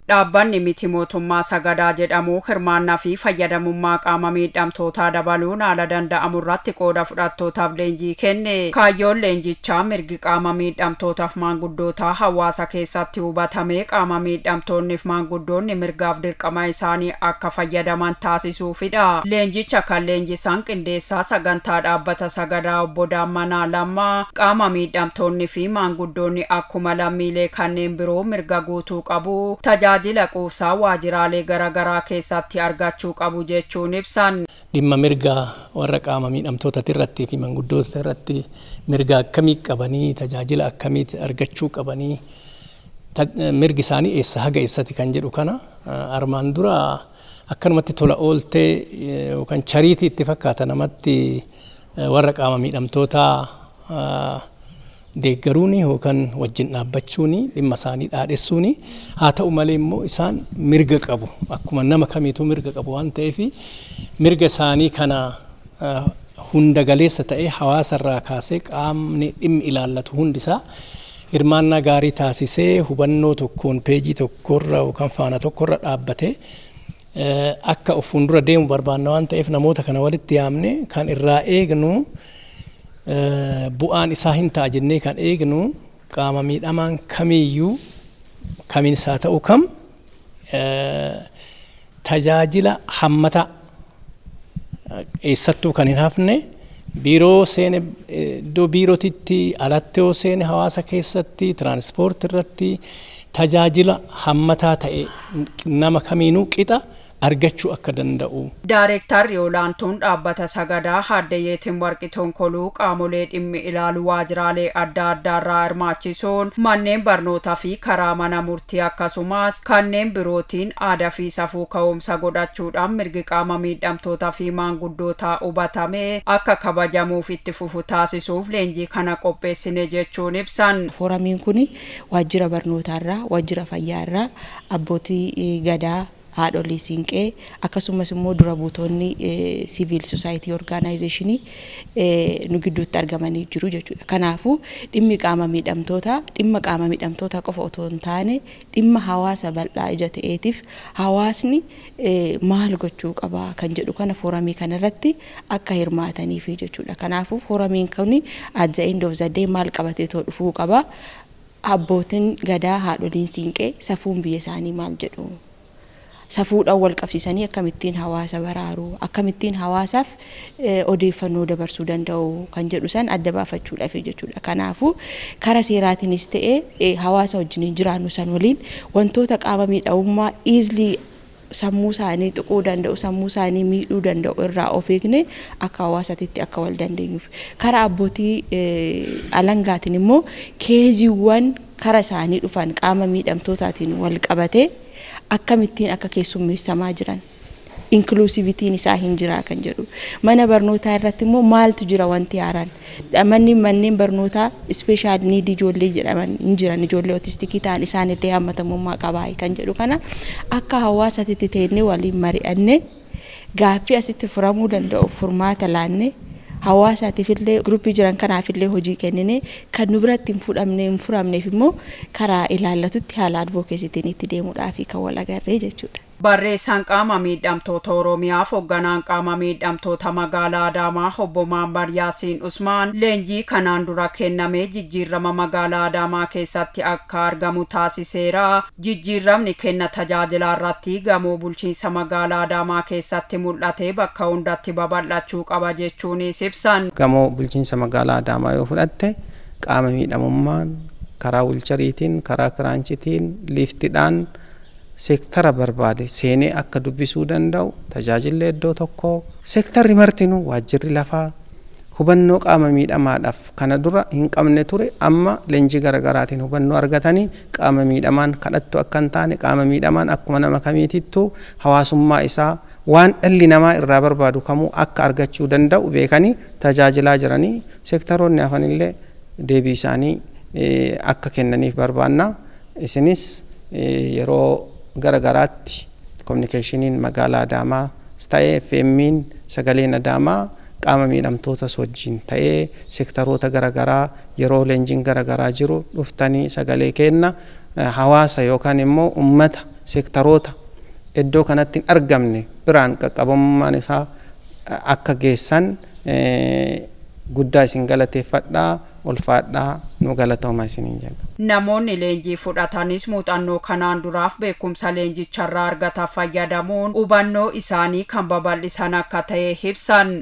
Dhaabbanni miti mootummaa Sagadaa jedhamu hirmaannaa fi fayyadamummaa qaama miidhamtootaa dabaluun haala danda'amu irratti qooda fudhattootaaf leenjii kenne. Kaayyoon leenjichaa mirgi qaama miidhamtootaaf maanguddootaa hawaasa keessatti hubatamee qaama miidhamtoonniif maanguddoonni mirgaaf dirqama isaanii akka fayyadaman taasisuufidha. Leenjicha kan leenjisan qindeessaa sagantaa dhaabbata Sagadaa Obbo Daammanaa Lammaa, qaama miidhamtoonni fi maanguddoonni akkuma lammiilee kanneen biroo mirga guutuu qabu, tajaajila quufsaa waajjiraalee garaagaraa keessatti argachuu qabu jechuun ibsan. Dhimma mirga warra qaama miidhamtoota irratti fi manguddoota irratti mirga akkamii qabanii, tajaajila akkamii argachuu qabanii, mirgi isaanii eessa haga eessatti kan jedhu kana armaan dura akkanumatti tola ooltee yookaan charity itti fakkaata namatti warra qaama miidhamtootaa deeggaruun yookaan wajjin dhaabbachuun, dhimma isaanii dhaadhessuun. Haa ta'u malee immoo isaan mirga qabu, akkuma nama kamiituu mirga qabu waan ta'eef, mirga isaanii kana hunda galeessa ta'ee hawaasarraa kaasee qaamni dhimmi ilaallatu hundisaa hirmaannaa gaarii taasisee hubannoo tokkoon peejii tokkorra yookaan faana tokkorra dhaabbatee akka of fuuldura deemu barbaanna waan ta'eef, namoota kana walitti yaamne kan irraa eegnu, bu'aan isaa hin ta'a jennee kan eegnu, qaama miidhamaan kamiiyyuu kamiin isaa ta'u kam tajaajila hammataa eessattuu kan hin hafne, biiroo seene, iddoo biirootitti alatti yoo seene, hawaasa keessatti, tiraanspoortii irratti tajaajila hammataa ta'e nama kamiinuu qixa argachuu akka danda'u. Daareektarri olaantuun dhaabbata Sagadaa Aadde Yeetiin Warqi Tonkoluu qaamolee dhimmi ilaalu waajjiraalee adda addaarraa hirmaachisuun manneen barnootaa fi karaa mana murtii akkasumas kanneen birootiin aadaa fi safuu ka'umsa godhachuudhaan mirgi qaama miidhamtootaa fi maanguddootaa hubatamee akka kabajamuuf itti fufu taasisuuf leenjii kana qopheessine jechuun ibsan. Fooramiin kun waajjira barnootaarraa, waajjira fayyaarraa, abbootii gadaa, haadholii siinqee, akkasumas immoo dura buutonni civil society organization nu gidduutti argamanii jiru jechuudha. Kanaafuu dhimmi qaama miidhamtootaa dhimma qaama miidhamtootaa qofa otoo hin taane, dhimma hawaasa bal'aa ija ta'eetiif hawaasni maal gochuu qaba kan jedhu kana fooramii kanarratti akka hirmaataniif jechuudha. Kanaafuu fooramiin kun at the end of the day maal qabatee too dhufuu qaba? Abbootiin gadaa, haadholiin siinqee safuun biyya isaanii maal jedhu? Safuudhaan wal qabsiisanii akkamittiin hawaasa baraaru, akkamittiin hawaasaaf odeeffannoo dabarsuu danda'u kan jedhu san adda baafachuudhaaf jechuudha. Kanaafuu kara seeraatiinis ta'e hawaasa wajjin jiraannu san waliin wantoota qaama miidhamummaa easily sammuu isaanii tuquu danda'u, sammuu isaanii miidhuu danda'u irraa of eegne akka hawaasatitti akka wal dandeenyuuf. Kara abbootii alangaatiin immoo keeziiwwan kara isaanii dhufan qaama miidhamtootaatiin wal qabatee akkamittiin akka keessummeessamaa jiran, inclusivityn isaa hin jira kan jedhu, mana barnootaa irratti immoo maaltu jira, wanti haaraan, manni manneen barnootaa special need ijoollee jedhaman hin jiran, ijoollee autistic ta'an isaan illee hammatamummaa qabaa kan jedhu kana akka hawaasatitti teennee waliin mari'anne, gaaffii asitti furamuu danda'u furmaata laanne, hawaasaatiif illee groupii jiran kanaaf illee hojii kennine, kan nu biratti hin fudhamne hin furamneef immoo karaa ilaallatutti haala advocacytiin itti deemuudhaaf kan wal agarree jechuudha. Barreessaan qaama miidhamtoota Oromiyaaf hoogganaan qaama miidhamtoota magaalaa Adaamaa Obbo Maambar Yaasiin Usmaan leenjii kanaan dura kenname jijjiirama magaalaa Adaamaa keessatti akka argamu taasiseera. Jijjiiramni kenna tajaajilaa irratti gamoo bulchiinsa magaalaa Adaamaa keessatti mul'ate bakka hundatti babal'achuu qaba jechuunis ibsan. Gamoo bulchiinsa magaalaa Adaamaa yoo fudhatte, qaama miidhamummaan karaa wheelchairiitiin, karaa kiraanchitiin, liiftidhaan seektara barbaade seenee akka dubbisuu danda'u, tajaajilli iddoo tokko, seektarri martinuu, waajjirri lafaa hubannoo qaama miidhamaadhaaf kana dura hin qabne ture, amma leenjii garaagaraatiin hubannoo argatanii qaama miidhamaan kadhattu akka hin taane, qaama miidhamaan akkuma nama kamiitittuu hawaasummaa isaa waan dhalli namaa irraa barbaadu kamuu akka argachuu danda'u beekanii tajaajilaa jiranii, seektaroonni hafanillee deebii isaanii akka kennaniif barbaanna. Isinis yeroo garagaraatti kominikeeshiniin magaalaa Adaamaa ta'ee FM'n Sagaleen Adaamaa qaama miidhamtootas wajjin ta'ee seektaroota garagaraa yeroo leenjiin garagaraa jiru dhuftanii sagalee kenna hawaasa yookaan immoo ummata Seektaroota iddoo kanatti hin argamne biraan qaqqabamummaan isaa akka geessan guddaa isin galateeffadhaa, ulfaadhaa, nu galatooma isiniin jedha. Namoonni leenjii fudhatanis muuxannoo kanaan duraaf beekumsa leenjicharraa argatan fayyadamuun hubannoo isaanii kan babal'isan akka ta'e ibsan.